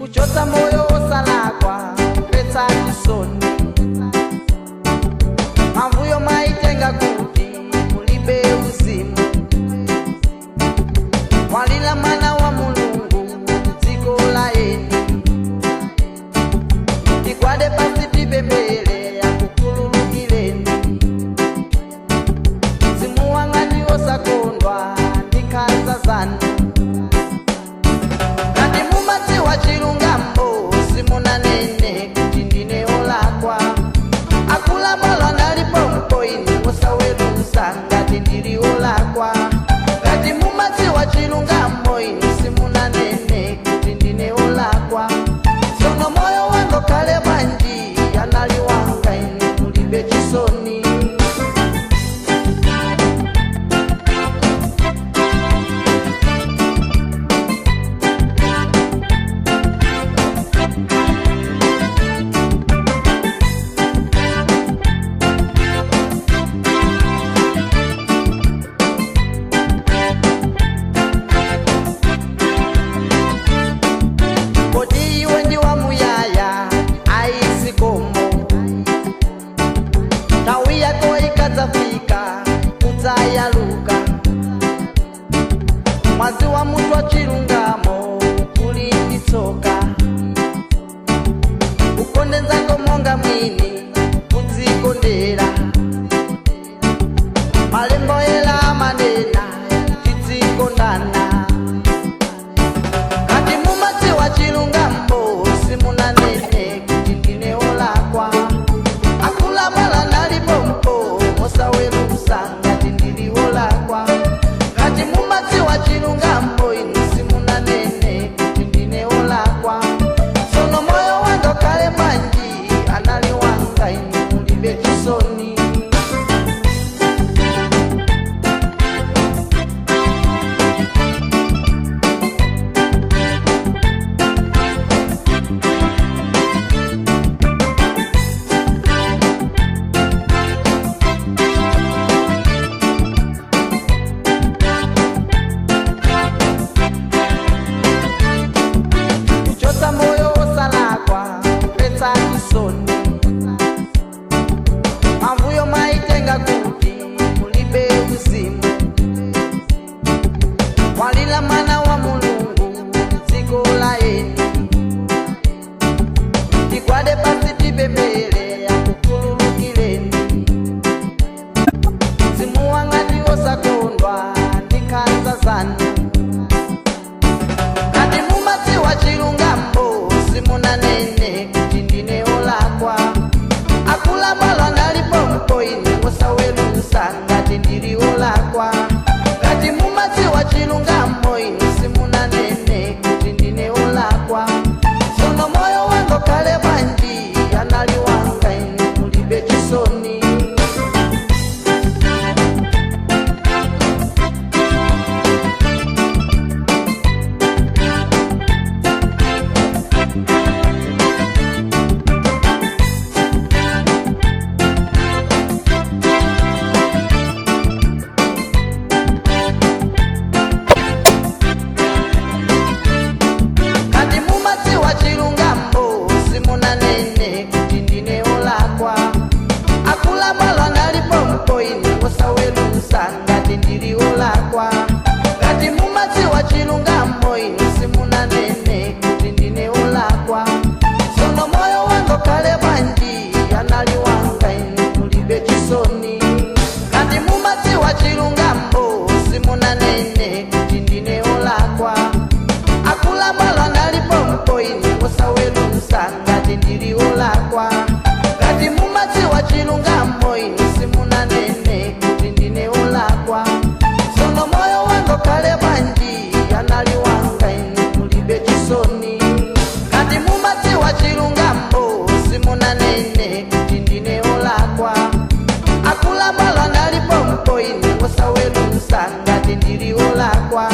Kuchotsa moyo osalakwa kupetsa chisoni. Mamvuyo maitenga kuti mulibe uzimu. Walila mwana wa Mulungu dziko la eni. Tigwade pasi tipembele akukhululukireni. Mzimu wanga ndiwosakondwa ndi nkhanza zanu. Ngati mumadziwa chilungamo simunanene kuti ndine olakwa. Akulamala nalipompo inu musaweruza ngati ndili olakwa. Ngati mumadziwa chilungamo inu simunanene kuti ndine olakwa. Tsono moyo wanga ukhale bwanji anali wanga inu mulibe chisoni. Kodi iwe ndi wamuyaya aizikomo. Nthawi yako ikadzafika udzayaluka. Mwazi wa munthu wa chilungamo uli ndi tsoka. Ukonde nzako monga mwini udzikondera. Malembo ela amanena tidzikondana. Ngati mumadziwa chilungamo simunanene kuti ndine olakwa. Akulamala nalipompo musaweruza ngati ndili olakwa. Ngati mumadziwa chilungamo inu simunanene kuti ndine olakwa. Tsono moyo wanga ukhale bwanji anali wanga inu mulibe chisoni. Kuchotsa moyo osalakwa kupetsa chisoni. Mamvuyo maitenga kuti mulibe uzimu. Walila mwana wa Mulungu dziko la eni. Tigwade pasi tipembele akukhululukireni. Mzimu wanga ndiwosakondwa ndi nkhanza zanu. Ngati mumadziwa chilungamo simunanene kuti ndine olakwa. Akulamala nalipompo inu musaweruza ngati ndili olakwa. Ngati mumadziwa chilungamo inu simunanene kuti ndine olakwa. Tsono moyo wanga ukhale bwanji anali wanga inu mulibe chisoni. Ngati mumadziwa chilungamo simunanene kuti ndine olakwa. Akulamala nalipompo inu musaweruza ngati ndili olakwa. Ngati mumadziwa chilungamo inu simunanene kuti ndine olakwa. Tsono moyo wanga ukhale bwanji anali wanga inu mulibe chisoni. Ngati mumadziwa chilungamo simunanene kuti ndine olakwa. Akulamala nalipompo inu musaweruza ngati ndili olakwa. Ngati mumadziwa chilungamo inu simunanene kuti ndine olakwa. Tsono moyo wanga ukhale bwanji anali wanga inu mulibe chisoni. Ngati mumadziwa chilungamo simunanene kuti ndine olakwa. Akulamala nalipompo inu musaweruza ngati ndili olakwa.